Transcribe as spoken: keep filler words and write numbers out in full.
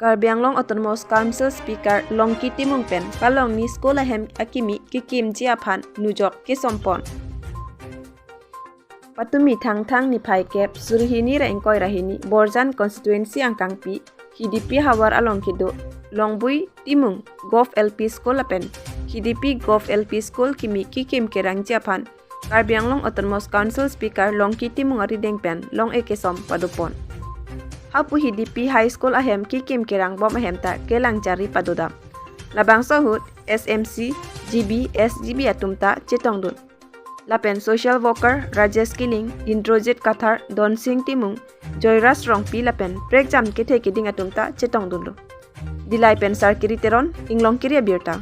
Karbi Anglong Autonomous Council Speaker Longki Timung pen Palongni School ahem akimi kekimji aphan nujok kesompon. Patumi Thangthang niphai kep suri hini ra ingkoi ra hini Borjan constituency angkangpi Hidipi havar along kedo Longbui Timung Govt L P School lapen Hidipi Govt L P School kimi kekim kerangji aphan Karbi Anglong Autonomous Council Speaker Longki Timung arideng pen long-e kesom padopon. Hapu Hidipi High School ahem kekim kerangbom ahem ta kelang jari padodam. Labangso ahut S M C, G B, S G B atum ta chetongdun. Lapen social worker Rajesh Killing, Indrajit Kathar, Donsing Timung, Joyraj Rongpi lapen prekjam kethe keding atum ta chetongdunlo. Dillai pen Sarkiri Teron, Inglongkiri Abirta.